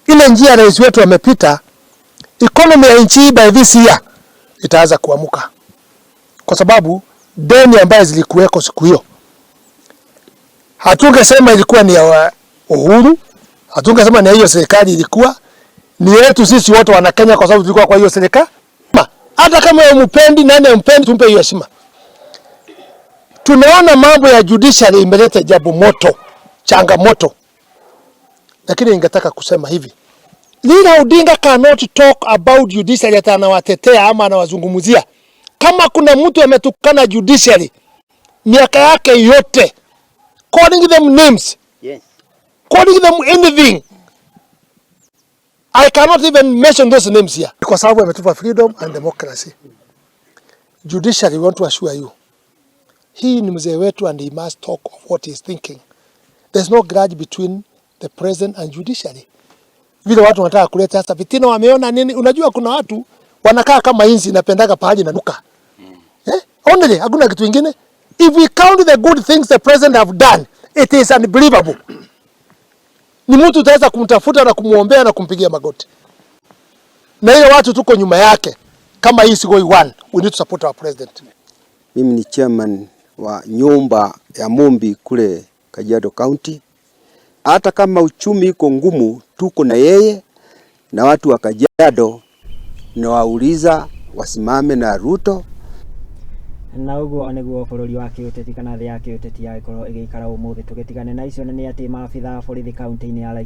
Ile njia rais wetu amepita, economy ya nchi hii by this year itaanza kuamuka, kwa sababu deni ambayo zilikuweko siku hiyo hatungesema ilikuwa ni ya Uhuru, hatungesema ni ya hiyo serikali, ilikuwa ni yetu sisi wote wana Kenya, kwa sababu tulikuwa kwa hiyo serikali. Hata kama umpendi nani ampendi, tumpe hiyo heshima. Tunaona mambo ya judiciary imeleta jambo moto, changamoto, lakini ningetaka kusema hivi, Raila Odinga cannot talk about judiciary ata anawatetea ama anawazungumzia. Kama kuna mtu ametukana judiciary miaka yake yote, calling them names, calling them anything, I cannot even mention those names here, kwa sababu ametupa freedom and democracy. Judiciary, we want to assure you, hii ni mzee wetu and he must talk of what he is thinking. There's no grudge between the president and judiciary. Vile watu wanataka kuleta sasa fitina, wameona nini? Unajua kuna watu wanakaa kama inzi inapendaga pahali inanuka. Eh? Only hakuna kitu kingine. If we count the good things the president have done, it is unbelievable. Ni mtu utaweza kumtafuta na kumuombea na kumpigia magoti. Na hiyo watu tuko nyuma yake. Kama hii Sigoi one, we need to support our president. Mimi ni chairman wa nyumba ya Mumbi kule Kajiado County. Hata kama uchumi iko ngumu, tuko na yeye na watu wa Kajiado, nawauliza wasimame na Ruto. Na ũguo nĩguo bũrũri wa kĩũteti kana thĩ ya kĩũteti yagĩkorwo ĩgĩikara ũmũthĩ. Tũgĩtigane na icio nĩ atĩ maabitha a borithi kaunti-inĩ ya